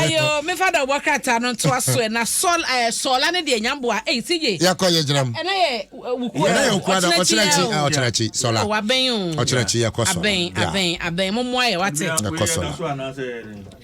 Ayo, mefa da wobɔ krataa no ntoa so ɛ na sɔl ɛɛ sɔɔla ne deɛ nyamboa ɛyi CJ. Yɛkɔ yɛ gyina mu. Ɛnɛ yɛ wukuo. Ɛnɛ yɛ wukuo da ɔkyerɛ akyi ɔkyerɛ akyi sɔla. O abɛn o. Ɔkyerɛ akyi yɛkɔ sɔla. Abɛn abɛn abɛn mo mmoa yɛ wate. Yɛkɔ sɔla.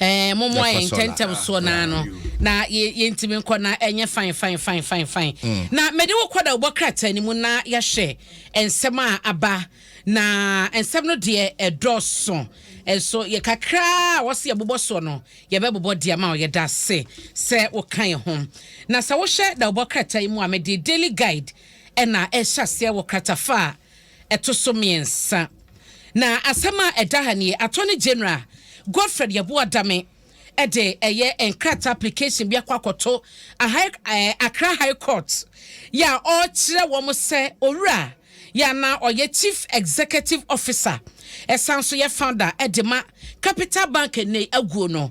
Ɛɛ mo mmoa yɛ ntɛntɛm soɔ naa no na yɛ yɛntumi nkɔ na ɛnyɛ fine fine fine fine fine. Na mede wo kɔ da wobɔ krataa no mu na yɛahwɛ nsɛm a aba. Na nsɛm no deɛ ɛdɔɔso, nso yɛ kakra a wɔse yɛbobɔ soɔ no, yɛbɛbobɔ de ama wo. Yɛda ase sɛ woka yɛn ho. Na sɛ wohyɛ dawubɔ krataa yi mu a, mede Daily Guide na ɛrehyɛ aseɛ wɔ kratafa a ɛto so mmiɛnsa. Na asɛm a ɛda ha nie, Attorney General Godfred Yeboah Dame de ɛyɛ nkrataa application bi akɔ akɔto Accra High Court yɛ a ɔrekyerɛ wɔn sɛ owura yɛ a na ɔyɛ Chief Executive Officer ɛsan nso yɛ founder de ma Capital Bank nnɛ aguo no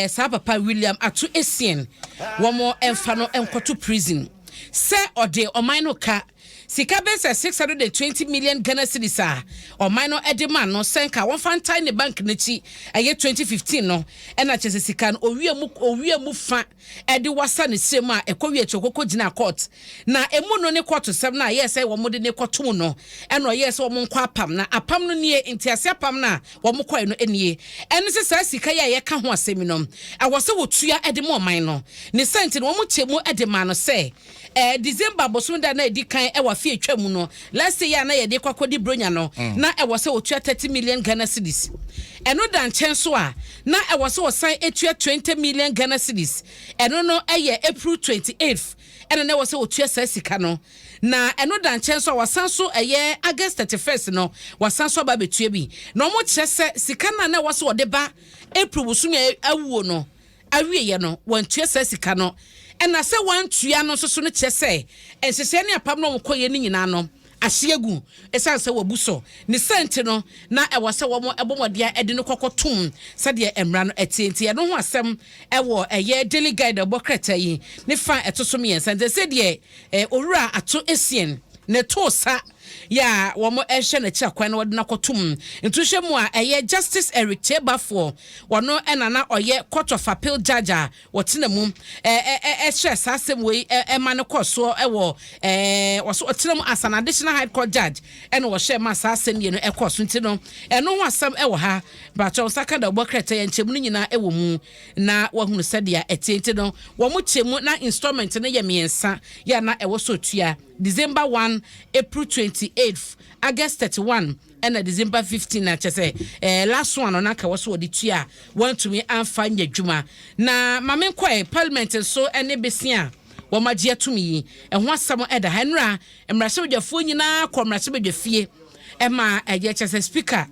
saa papa William Ato Essien wɔn mfa no nkɔto prison sɛ ɔde ɔman no ka. Sika bɛyɛ sɛ 620 million Ghana cedis a ɔman no de maa no sɛ nka wɔmfa ntae ne bank no akyi ɛyɛ 2015 no ɛna kyerɛ sɛ sika no owia mu owia mu fa de wasa ne srɛ mu a ɛkɔwie akyi ɔkɔkɔ gyinaa court na emu no ne court sɛm no a ɛyɛɛ sɛ wɔn de ne kɔtom no ɛna ɔyɛɛ sɛ wɔn nkɔ apam na apam no nie ntease apam no a wɔn kɔɛ no nie ɛne sɛ saa sika yi a yɛka ho asɛm yi no ɛwɔ sɛ wɔtua de ma ɔman no ne sɛ nti no wɔn kyɛ mu de maa no sɛ Eh, December bosome da na edi kan wɔ afe a etwa mu no, last year a na yɛde kɔ akɔdi Bronya no, na ɛwɔ sɛ wɔtua 30 million Ghana cedis. Ɛno da nkyɛn nso a, na ɛwɔ sɛ wɔsan tua 20 million Ghana cedis. Ɛno no yɛ April 28th ɛna na ɛwɔ sɛ wɔtua saa sika no. Na ɛno da nkyɛn nso a, wɔasan nso ɛyɛ August 31st no, wɔasan nso aba abɛtua bi. Na wɔkyerɛ sɛ sika no a na ɛwɔ sɛ wɔde ba April bosome a awuo no, awieɛ no, wɔantua saa sika no. Ɛna sɛ wɔantua no nso so no kyerɛ sɛ nhyehyɛeɛ ne apam no a wɔkɔeɛ no nyinaa no ahye agu ɛsiane sɛ wɔabu so. Ne saa nti no, na ɛwɔ sɛ wɔbɔ mmɔden de no kɔkɔtom sɛdeɛ mmara no teɛ. Nti ɛno ho asɛm wɔ ɛyɛ Daily Guide a ɛbɔ krataa yi ne fa a ɛto so mmiɛnsa. Nti ɛsɛ deɛ Owura Ato Essien ne too sa yɛ a wɔrehwɛ n'akyi akwan na wɔde no akɔtom ntohyɛ mu a ɛyɛ Justice Eric Kyei Baffour, ɔno na na ɔyɛ Court of Appeal Judge a wɔtena mu hyɛɛ saa asɛm wei ma no kɔɔ soɔ wɔ wɔso ɔtena mu as an Additional High Court Judge ɛna wɔhyɛɛ ma saa asɛm mmienu ɛkɔɔ so nti no ɛno ho asɛm ɛwɔ ha. Mpakyɛw nsa ka da wobɔ krataa yɛ nkyɛmu no nyinaa ɛwɔ mu na wahunu sɛdeɛ ɛteɛ nti no wɔn kyɛ mu na installment no yɛ mmiɛnsa yɛ a na ɛwɔ sɛ ɔtua December 1, April 28, August 31 ɛna December 15 na kyɛ sɛ eh, last one no na anka wɔ so wɔde tua a wɔantumi amfa nyɛ adwuma. Na ma menkɔɛ Parliament nso ne besia a wɔn agye atum yi ɛho asɛm ɛda ha. Nnora mmarahyɛbadwafoɔ nyinaa kɔ mmarahyɛbadwafie ɛma ɛyɛ kyɛ sɛ speaker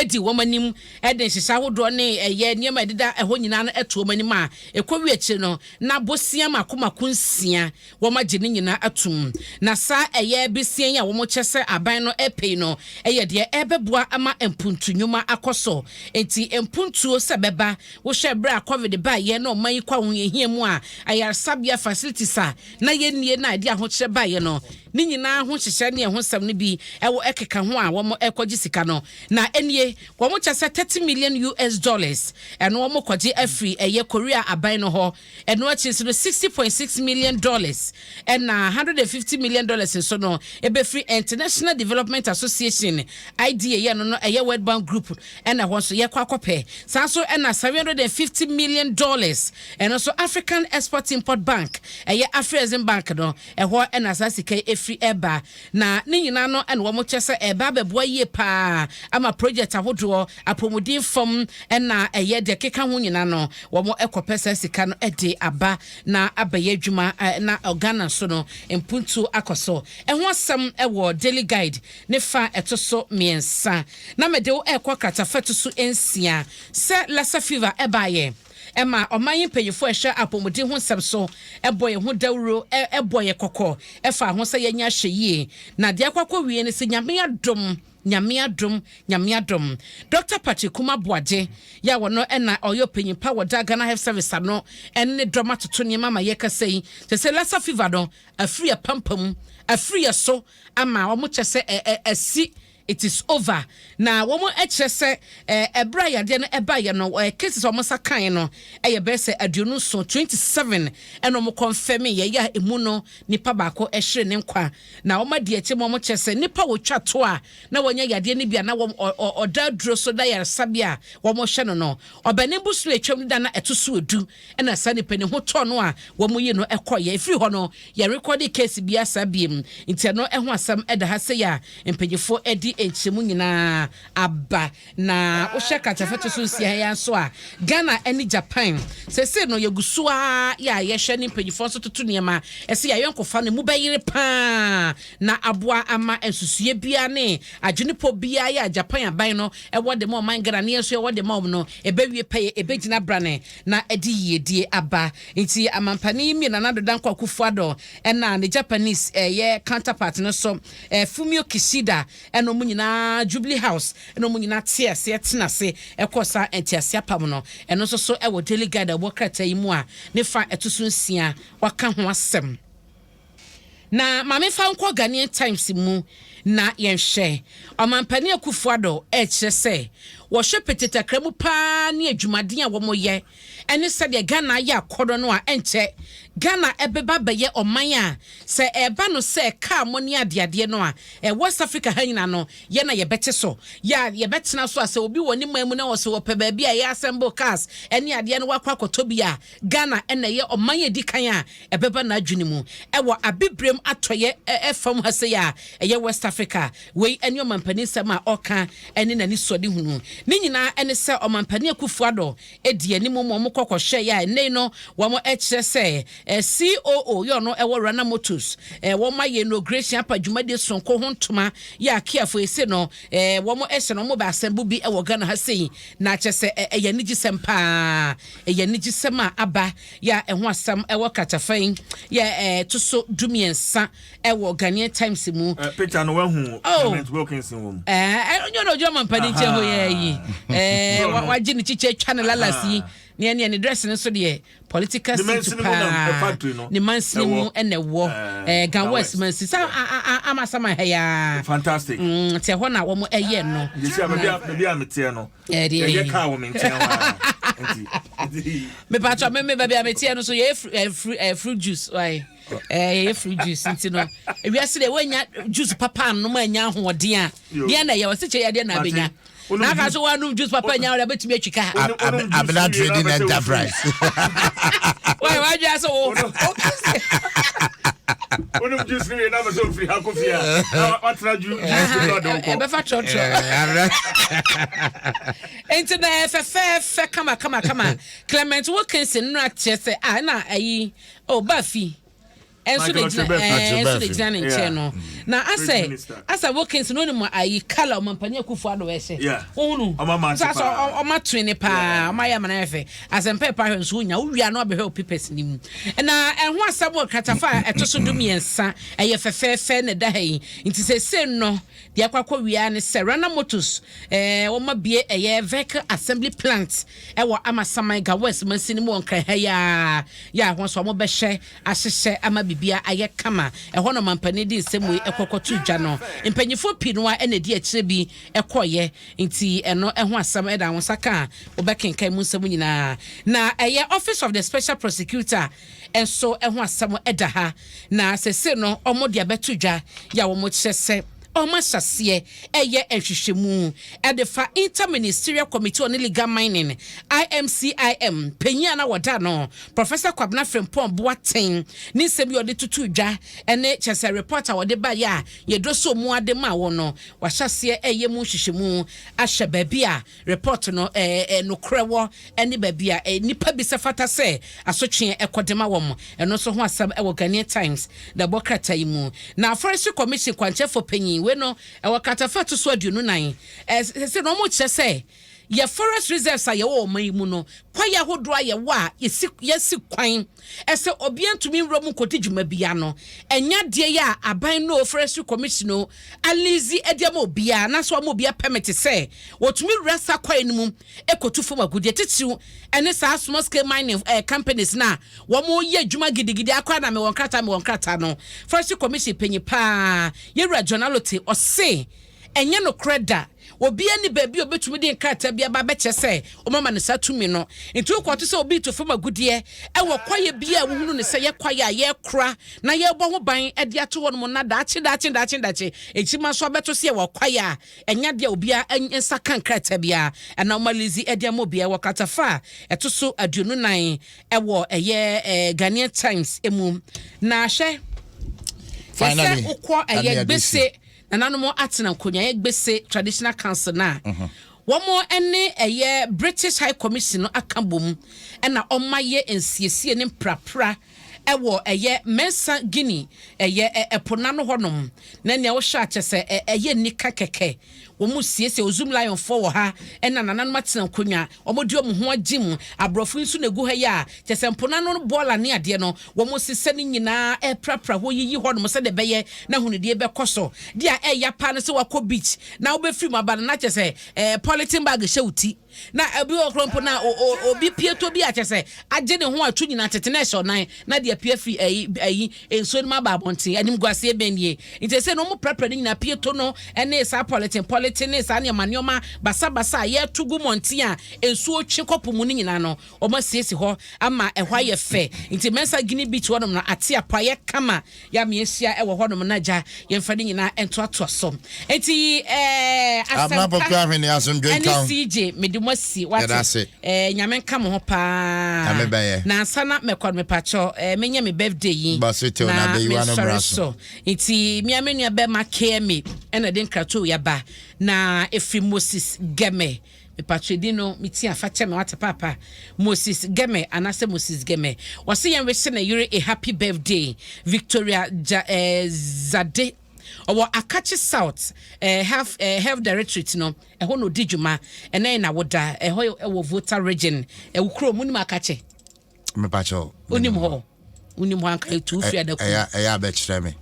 di wɔn anim de nhyehyɛ ahodoɔ ne ɛyɛ nneɛma a ɛdeda ɛhɔ nyinaa no to wɔn anim a ɛkɔwie akyire no na bosea mako mako nsia wɔn agye ne nyinaa atum. Na saa ɛyɛ besia yi a wɔn kyɛ sɛ aban no ɛpɛ yi no ɛyɛ deɛ ɛbɛboa ama mpuntu nnwuma akɔ so. Enti mpuntuo sɛ bɛba, wohwɛ berɛ a covid baeɛ na ɔman yi kɔ ahohiahia mu a ayaresabea facilities a na yɛnnie na ɛde ahokyerɛ baeɛ no, Ne nyinaa ho nhyehyɛe ne ɛho nsɛm no bi wɔ ɛkeka ho a wɔrekɔgye sika no. Na ɛnie, wɔkyɛ sɛ 30 million US dollars, ɛno wɔkɔgye afiri ɛyɛ Korea aban no hɔ. Ɛno akyi nso no, 60.6 million dollars ɛna 150 million dollars nso no ɛbɛfiri International Development Association, IDA, yɛ no no ɛyɛ World Bank Group ɛna ɛhɔ nso yɛkɔ akɔpɛ. Saa nso ɛna 750 million dollars, ɛno nso African Export Import Bank, ɛyɛ Afrexim Bank no, Ɛhɔ na saa sika yi firi reba, na ne nyinaa no na wɔkyerɛ sɛ ɛreba abɛboa yie pa ara ama project ahodoɔ, apɔmuden fam na ɛyɛ deɛ ɛkeka ho nyinaa no, wɔkɔpɛ saa sika no de aba na abɛyɛ adwuma na Ghana nso no mpuntuo akɔ so. Ɛho asɛm wɔ Daily Guide ne fa a ɛto so mmiɛnsa. Na mede wo rekɔ kratafa ɛto so nsia sɛ Lassa fever baeɛ. Ɛma ɔman yi mpanyimfo a ɛhwɛ apɔwmuden ho nsɛm so bɔ yɛn ho dawuro, bɔ yɛn kɔkɔ fa ho sɛ yɛnyɛ ahwɛyie. Na deɛ akɔ akɔwie ne sɛ Nyame adom, Nyame adom, Nyame adom. Dɔkta Patrick Kumah Boagye yɛ a ɔno na ɔyɛ ɔpanyin pa wɔ da Ghana Health Service ano ne ne dɔm atoto nneɛma ama yɛkasa yi. Kyerɛ sɛ Lassa fever no afiri yɛn apampam, afiri yɛn so ama wɔkyɛ sɛ asi. It is over. Na wɔn kyerɛ sɛ ɛberɛ a yadeɛ no ɛbaeɛ no, cases a wɔn nsa kaeɛ no ɛyɛ bɛyɛ sɛ 27, 27, ɛna wɔn confirm yɛyɛ a emu no nipa baako ɛhyere ne nkwa. Na wɔn adi akyi mu, wɔn kyerɛ sɛ nipa wɔtwa to a na wɔnyɛ yadeɛ no bi a na wɔn ɔda aduro so da yaresabea a wɔn hyɛ no, Ɔbɛnem bosom atwam no da na ɛto so 10 ɛna saa nipa ne ho tɔ no a wɔn yi no ɛkɔyɛ. Efiri hɔ no, yɛrekɔde case bi asa biem, nti ɛno ɛho asɛm ɛda ha sɛ yɛ a mpanyinfoɔ ɛdi nkyɛmu nyinaa aba. Na wohyɛ kratafa to so nsia ha yi nso a, Ghana ne Japan sɛsɛ no yɛgu so a yɛ a yɛhwɛ ne mpanyinfoɔ nso toto nneɛma ɛsɛ yɛ ayɔnkofa no mu bɛyere paa na aboa ama nsusue bia ne adwenepɔ bia yɛ a Japan aban no ɛwɔ de ma ɔman Ghana ne yɛn nso yɛwɔ de ma ɔmo no ɛbɛwie pɛyɛ, ɛbɛgyina brane na ɛde yiedie aba. Nti amampanin mmienu, Nana Addo Dankwa Akufo-Addo ɛna ne Japanese ɛyɛ counterpart no so, Fumio Kishida, ɛna ɔmo nyinaa Jubilee House ɛna ɔmo nyinaa te aseɛ tena ase ɛkɔ saa ntease apam no. Ɛno nso so ɛwɔ Daily Guide a ɛwɔ krataa yi mu a ne fa ɛto so 6 waka ho asɛm. Na maame fa nkɔ Ghanaian Times mu na yɛnhwɛ. Ɔmampanin Akufo-Addo ɛrekyerɛ sɛ wɔhwɛ petetakra mu paa ne adwumaden a wɔyɛ ɛne sɛdeɛ Ghana ayɛ akɔdɔ no a, ɛnkyɛ Ghana ɛbɛba bɛyɛ ɔman a sɛ ɛba no sɛ kaa mo ne adeadeɛ no a West Africa ha nyina no, yɛ na yɛbɛte so, yɛ a yɛbɛtena so a sɛ obi wɔ ne man mu na wɔ sɛ wɔpɛ baabi a ɛyɛ assemble cars ɛne adeɛ no wakɔ akɔtɔ bi a, Ghana ɛna ɛyɛ ɔman yɛ di kan a ɛbɛba n'adwene mu ɛwɔ Abibirem atɔyɛ ɛfam ha sɛ a ɛyɛ West Africa. Wei ɛne ɔmampanin nsɛm a ɔka ɛne n'ani sɔde hunu ne nyinaa ɛne sɛ Ɔmampanin Akufo-Addo edi anim mu wɔn kɔ kɔhwɛ yɛ a ɛnɛ no wɔn ɛkyerɛ sɛ COO yɛ ɔno ɛwɔ Rana Motors, wɔn ayɛ inauguration apa dwumadie sonko ho ntoma yɛ akiafo ese no wɔn ɛhyɛ no wɔn bɛ asɛmbo bi ɛwɔ Ghana ha sei. Na kyerɛ sɛ ɛyɛ anigyesɛm paa, ɛyɛ anigyesɛm a aba yɛ a ɛho asɛm ɛwɔ kratafa yi yɛ to so 13 ɛwɔ Ghanaian Times mu. Picture no wahu. Oh. Clement Wilkinson wɔ mu. Ɛɛ, ɔnyɛ na ɔgyina ɔmampanin nkyɛn hɔ yɛ yi wagye ne kyikyɛ atwa ne lalas yi ne dress no nso deɛ political Ne suit mansini mu na paa. Factory no Ne mansini mu ɛwɔ. ɛna ɛwɔ Ga Ga West West. Mansi sa ama sama ha yaa. Fantastic. Nti ɛhɔ na wɔn ɛyɛ no. Nti sɛ baabi a meteɛ no, Deɛ yɛyɛ kaa wɔ me nkyɛn hɔ a nti Mepatɔ me baabi a meteɛ no so yɛyɛ fruit juice wae, yɛyɛ fruit juice, nti no ewiase deɛ woanya juice papa anom anya ahoɔden a Yo. deɛ na ɛyɛ wɔsi kyɛ yɛdeɛ na Mate. abɛnya Wonom na aka juice- so woanom juice papa nya wɔde abɛtumi atwi kaa. Wonom juice Abena wie na Trading wobɛsɛ wo Enterprise. Wae wadwa sɛ wo Wonom juice no wie na bɛsɛ ofiri ha kɔ fie a na watena juice no ɔde wo kɔ. Ɛbɛfa trɔtrɔ. Nti na ɛfɛfɛɛfɛ kama kama kama. Clement Wilkinson nnura kyerɛ sɛ a ɛna ayi oh Baafi ɛnso na Michael gyina Okyere-Baafi. ɛɛ nso na gyina ne nkyɛn no na asɛ Great minister. Asɛ Wilkinson no mu ayi kala Ɔmampanin Akufo Addo ɛhyɛ ohunu Ɔma match nso asɛ paa. Ɔma twene paa. Ɔma yɛ amana yɛ fɛ asɛmpa ɛpa hwɛ nso wonya wowia no abɛhwɛ wo papers ne mu na ɛho asɛm wɔ kratafa a ɛto so 13. Ɛyɛ fɛfɛɛfɛ na ɛda ha yi. Nti sɛsei no deɛ akɔ akɔ wia ne sɛ Rana Motors wɔn abie ɛyɛ vehicle assembly plant ɛwɔ Amasaman Ga West mansini mu wɔ Nkran ha yi a yɛ a ho nso wɔn bɛhyɛ ahyehyɛ ama bibia ayɛ kama. Ɛhɔ no mampanin de nsɛm wei ɛkɔkɔto dwa no, mpanyinfoɔ pii no a ɛna edi akyire bi ɛkɔɔyɛ, nti ɛno ɛho asɛm ɛda wɔn nsa ka a wɔbɛkenkan mu nsɛm nyinaa. Na ɛyɛ Office of the Special Prosecutor ɛnso ɛho asɛm ɛda ha na sese no wɔn de abɛto dwa yɛ a wɔn kyerɛ sɛ ɔmo ahyɛseɛ ɛyɛ nhwehwɛmu ɛde fa Interministerial Committee on Illegal Mining, IMCIM, panyin a na wɔda no Professor Kwabena Frimpong Boateng ne nsɛm bi a ɔde tutu dwa ɛne kyerɛ sɛ report a wɔde baeɛ a yɛdɔ so mu ade ma wɔn no, wahyɛseɛ ɛyɛ mu nhwehwɛmu ahyɛ baabi a report no ɛɛ ɛ nokorɛ wɔ ɛne baabi a nipa bi sɛ fata sɛ asotwe ɛkɔ de ma wɔn. Ɛno nso ho asɛm ɛwɔ Ghanaian Times na ɛbɔ krataa yi mu. Na Forestry Commission kwankyɛfo panyin wei no ɛwɔ kratafa to so 24. Sɛ na wɔn kyerɛ sɛ yɛ forest reserves a yɛwɔ ɔman yi mu no, kwaeɛ ahodoɔ a yɛwɔ a yɛsi kwan ɛsɛ obiara ntumi nwura mu nkɔdi dwuma bia no, ɛnya deɛ yɛ a aban no Forestry Commission no alease ɛde ama obiara na so ama obiara permit sɛ wɔtumi wura sa kwaeɛ no mu ekotu fam agudeɛ titiriw ɛne saa small scale mining companies na wɔn yɛ adwuma gidigidi akora na mewɔ nkrataa no. Forestry Commission panyin paa, yɛwura John Alote, ɔse Ɛnyɛ nokorɛ da. Obiara nni baabi a obetumi de nkrataa bi aba abɛkyerɛ sɛ wɔama no saa tumi no. Enti wokɔto sɛ obi reto fam agudeɛ wɔ kwaeɛ bi a wohunu no sɛ ɛyɛ kwaeɛ a yɛrekora na yɛrebɔ ho ban de ato hɔnom na daakye daakye daakye daakye nkyima nso abɛto sɛ yɛwɔ kwaeɛ a ɛnyɛ adeɛ a obiara nsa ka nkrataa biara anaa wɔma lease de ama obiara wɔ kratafa a ɛto so 24 wɔ ɛyɛ Ghanaian Times mu. Na hwɛ, yɛ sɛ wokɔ ɛyɛ Gbese Nananom atena nkonnwa yɛ Gbese Traditional Council no a, wɔn ne ɛyɛ British High Commission no aka bom na wɔayɛ nsiesie ne mprapra wɔ ɛyɛ Mensah Guinea ɛyɛ ɛpo no ano hɔnom. Na nea wohwɛ a kyerɛ sɛ ɛyɛ nika kɛkɛ. Wɔresiesie Ozum Lion foɔ wɔ ha ɛna nananom atena nkonnwa, wɔde wɔn ho agye mu. Aborɔfo yi nso na ɛgu ha yi a kyerɛ sɛ mpo no ano no bɔɔla ne adeɛ no, wɔresesa ne nyinaa reprapra hɔ yiyi hɔnom sɛdeɛ ɛbɛyɛ na ahonidie bɛkɔ so. Deɛ a ɛya paa ne sɛ woakɔ beach na wobɛfiri mu aba no na kyerɛ sɛ eh, polythene bag hyɛ wo ti. Na ebi wɔ koraa mpo na obi pie tɔ bi a kyerɛ sɛ agye ne ho ato nyinaa tete na ɛhyɛ ɔnan na de apue afiri ayi ayi nsuo no mu aba abɔnten. Animguaseɛ bɛn nie? Nti ɛsɛ no wɔn prapra ne nyinaa pieto no ne saa polythene polythene ne saa nneɛma nneɛma basabasa a yɛto gu mmɔnten a nsuo twe kɔ po mu no nyinaa no wɔn asiesie hɔ ama ɛhɔ ayɛ fɛ. Nti Mensah Guinea Beach hɔnom no ate apɔ ayɛ kama. Yɛ a meahyia wɔ hɔnom no agya, yɛmfa ne nyinaa ntoatoa so. Enti eh, Abena Asɛmpa Poku Ahwene asomdwe ɛne nka wo. CJ, mede mo asi, Yɛda wate. ase. Eh, Nyame nka mo ho paa. Nyame bɛyɛ. Na ansa na mɛkɔ no, mepakyɛ eh, menyɛ me birthday yi Bɔ so tew na na abayiwa no mensɔre mmra so. so. Nti mea me nua bɛma KMA ɛna de nkratoɔ yi aba, na ɛfiri Moses Gɛmɛ. Mepakyɛ din no me ti a fa kyɛ me wate paapa Moses Geme anaasɛ Moses Geme ɔse yɛn wese ne yere a happy birthday Victoria ja eh, Zade ɔwɔ Akatse South eh, health, eh, health directorate no ɛhɔ na ɔdi dwuma ɛnɛ na woda ɛhɔ ɛwɔ Volta region ɛwɔ kurom wonim Akatse? Mepakyɛ wonim hɔ wonim hɔ anka etu firi adakuru ɛyɛ abɛkyerɛ me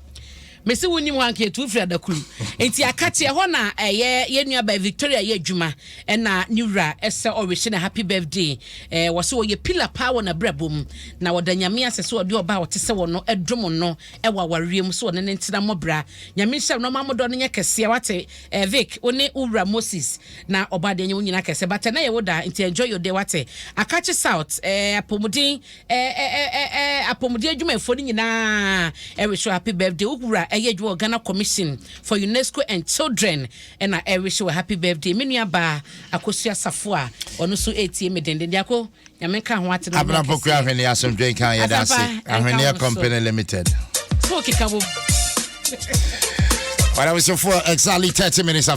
mesi wonim hɔ anka etu firi adakuru nti akate ɛhɔ na ɛyɛ yɛn nua ba Victoria yɛ adwuma ɛna ne wura ɛsɛ ɔrehyɛ na happy birthday ɛɛ wɔsɛ wɔyɛ pillar paa wɔ n'abrabɔ mu na wɔda Nyame ase sɛ ɔde ɔba a ɔte sɛ wɔn no ɛdom no ɛwɔ awareɛ mu sɛ ɔne ne ntena mmɔbra Nyame nhyira no ɔma modɔ no nyɛ kɛseɛ wate Eh Vic wo ne wo wura Moses na ɔbɔ adeɛ nyɛ wo nyina kɛsɛ but ɛnɛ yɛ wo da nti enjoy your day wate. Akakye South eh apɔmuden eh eh eh eh apɔmuden adwumayɛfoɔ no nyinaa eh wish wo happy birthday. Wo wura ɛyɛ adwuma wɔ Ghana Commission for UNESCO and Children ɛna eh wish wo happy birthday. Me nua baa Akosua Safoa ɔno nso ɛretie me denden. Diako Nyame nka ho ate na Abena Poku Ahweneɛ asomdwe nka yɛda ase. Ahweneɛ Company Limited. So keka bom. What I was for exactly 30 minutes after.